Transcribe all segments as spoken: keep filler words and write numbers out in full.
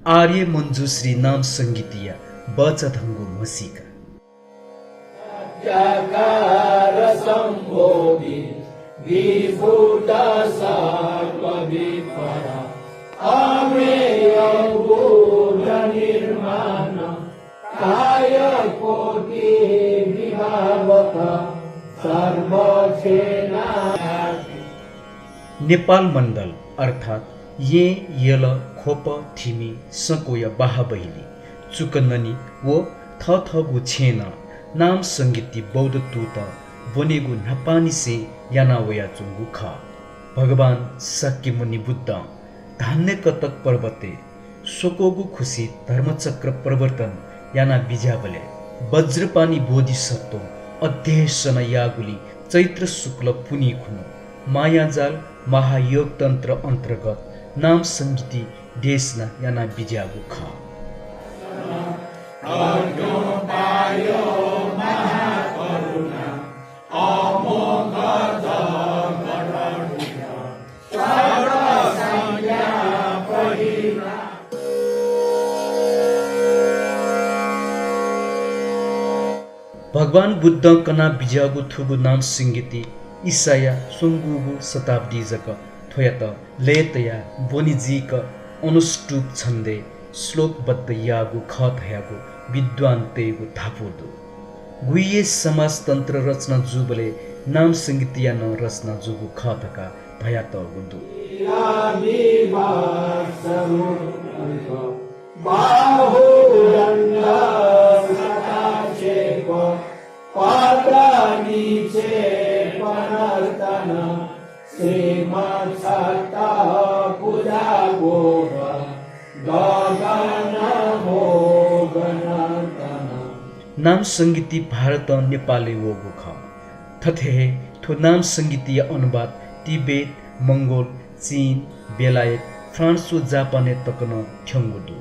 आर्य मञ्जुश्री नाम संगीतिया बचाधंगु म्हसीका। साक्षात्कार सम्बोधि विभूत सत्त्व विपर अमेय बुद्ध निर्माण काय कोटि विभावक सर्व छेना। नेपाल मण्डल अर्थात् येँ, यल, ख्वप, थिमि, संकोया बाहाबहिली, चुकननी व थथःगु छेँनं नाम संगीति बौद्ध तुतं ब्वनेगु न्हापांनिसें याना वयाच्वंगु खः। भगवान शाक्यमुनि बुद्धं धान्यकतक पर्वतय् स्वक्वःगु खुसिइ धर्मचक्र प्रवर्तन याना बिज्याःबलय् वज्रपाणि बोधिसत्त्वं अध्येसना याःगुलिं चैत्र शुक्ल पुन्हि खुन्हु मायाजाल महायोगतन्त्र अन्तर्गत नाम संगीति देशना याना बिज्याःगु खः। भगवान बुद्धं कना बिज्याःगु थुगु नाम संगीति ईसाया स्वंगूगु शताब्दी जक थ्वयात लय् तयाः ब्वने जुइक अनुष्टुप छन्दय् श्लोकबद्ध याःगु खः धयागु विद्वानतय्गु धापू दु। गुह्य समाजतन्त्र रचना जूबलय् नाम संगीतिया नं रचना जूगु खः धकाः धयातःगु दु। नाम संगीति भारतं नेपालय् वःगु खः। थथे हे थ्व नाम संगीतिया अनुवाद तिब्बत, मंगोल, चीन, बेलायत, फ्रान्स व जापानय् तक नं थ्यंगु दु।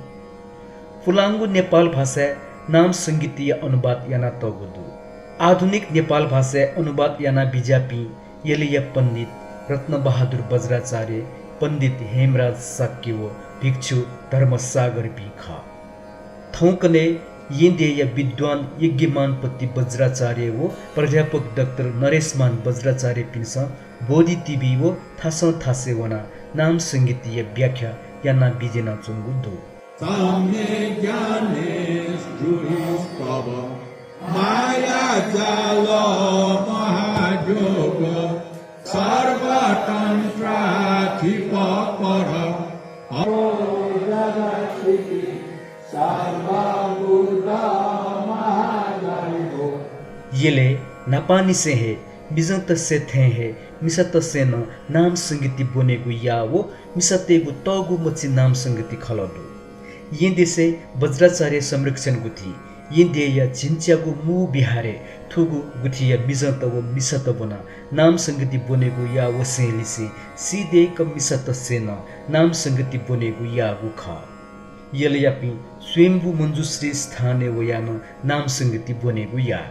पुलांगु नेपाल भाषाय् नाम संगीतिया अनुवाद यानातःगु दु। आधुनिक नेपाल भाषाय् अनुवाद याना बिज्याःपिं यलया पण्डित रत्नबहादुर बज्राचार्य, पण्डित हेमराज शाक्य व भिक्षु धर्मसागरपिं खः। थौंकन्हय् येँ देय्या विद्वान यज्ञमानपति बज्राचार्य व प्राध्यापक डाक्टर नरेशमान बज्राचार्यपिन्सं बोधि टिभी व थासं थासय् वनाः नाम संगीतिया व्याख्या याना बिज्यानाच्वंगु दु। सम्यक् ज्ञानेन दृढीस्तव मायाजाल महायोग सर्वतन्त्राधिप पर। यलय् न्हापांनिसें हे मिजंतय्सं थें हे मिसातय्सं नं नाम संगीति ब्वनेगु याः व मिसातय्गु तःगु मछि नाम संगीति खलः दु। येँ देशय् बज्राचार्य संरक्षण गुथि, येँ देय्या झिंच्यागु मू विहारय् थुगु गुथिया मिजंत व मिसात ब्वनाः नाम संगीति ब्वनेगु याः वसेंलिसें सीदय्क मिसातय्सं नं नाम संगीति ब्वनेगु याःगु खः। यलयापिं स्वयम्भू मञ्जुश्री स्थानय् वयाः नं नाम संगीति ब्वनेगु याः।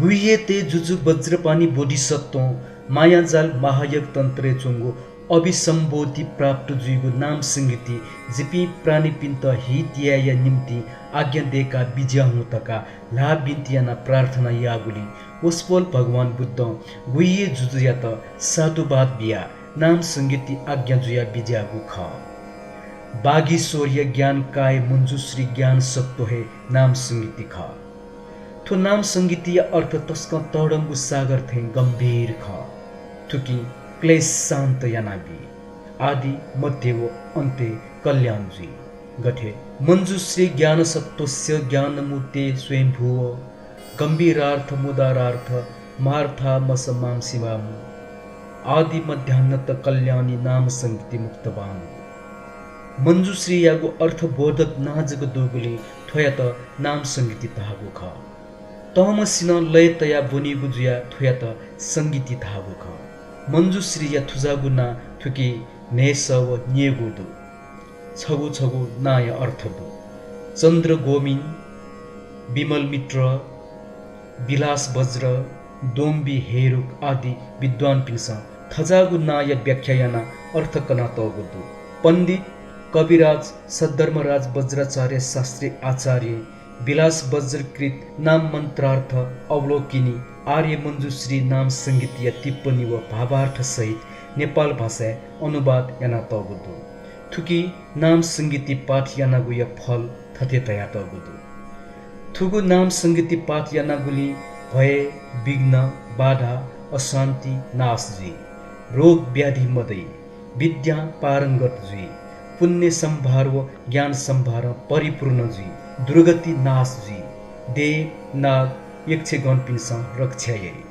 गुह्यतय् जुजु वज्रपाणि बोधिसत्वं मायाजाल महायोग तन्त्रय् च्वंगु अभिसम्बोधि प्राप्त जुइगु नाम संगीति जिपिं प्राणीपिन्त हित यायेया निंतिं आज्ञा दय्का बिज्याहुँ धकाः ल्हाः बिन्ति यानाः प्रार्थना याःगुलिं वसपोल भगवान बुद्धं गुह्य जुजुयात साधुवाद बियाः नाम संगीति आज्ञा जुया बिज्याःगु खः। बागीश्वरया ज्ञान काय मञ्जुश्री ज्ञान सत्व हे नाम संगीति खः। थ्व नाम संगीतिया अर्थ तसकं तःधंगु सागर थें गम्भीर खः। थुकिं क्लेश शान्त यानाबी। आदि, मध्य व अन्त्य कल्याण जुइ। गथे मञ्जुश्री ज्ञानसत्त्वस्य ज्ञानमूर्ते स्वयम्भूव गम्भीरार्थमुदारार्थमार्थामसमांसिवामु। आदिमध्यान्त कल्याणी नाम संगीति मुक्तवामु। मञ्जुश्रीयागु अर्थबोधक नां जक दुगुलिं थ्वयात नाम संगीति धाःगु खः। तःम्हसिनं लय तयाः ब्वनीगु जुयाः थ्वयात संगीति धाःगु खः। मञ्जुश्रीया थुजाःगु नां थुकी न्हय्सः व न्यय्गू दु। छगू छगू नांया अर्थ दु। चन्द्र गोमिन, विमल मित्र, विलास वज्र, दोम्बी हेरुक आदि विद्वानपिन्सं थज्याःगु नांया व्याख्या यानाः अर्थ कनातःगु दु। पण्डित कविराज सद्धर्मराज वज्राचार्य शास्त्री आचार्यं विलास वज्रकृत नाम मन्त्रार्थ अवलोकिनी आर्य मञ्जुश्री नाम संहिताया टिप्पणी व भावार्थ सहित नेपाल भाषाय् अनुवाद यानातःगु दु। थुकी नाम संहिता पाठ यानागुया फल थथे धयातःगु दु। थुगु नाम संहिता पाठ यानागुलिं भय, विघ्न, बाधा, अशान्ति नाश जुइ, रोग व्याधि मदइ, विद्यां पारंगत जुइ, पुण्य सम्भार व ज्ञान सम्भारं परिपूर्ण जुइ, दुर्गति नाश जुइ, देव, नाग, यक्षगणपिन्सं रक्षा याइ।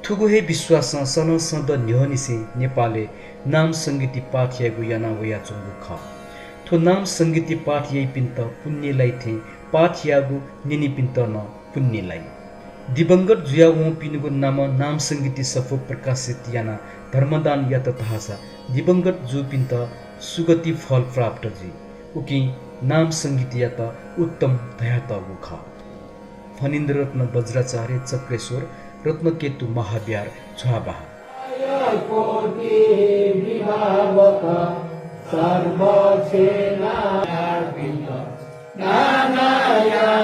थुगु हे विश्वासं सनं सदँ न्ह्यःनिसें नेपालय् नाम संहिता पाठ यायेगु याना वयाच्वंगु खः। थ्व नाम संहिता पाठ याइपिन्त पुण्य लाइ थें पाठ याःगु न्यनीपिन्त नं पुण्य लाइ। दिवंगत जुयावंपिनिगु नामं नाम संहिता सफू प्रकाशित यानाः धर्मदान यात धाःसा दिवंगत जूपिन्त सुगति फल प्राप्त जुइ। उकिं नाम संहितायात उत्तम धयातःगु खः। फणीन्द्ररत्न वज्राचार्य चक्रेश्वर रत्नकेतु महाविहार छ्वाबाः। कोटि विभावक सर्वसेना नानाया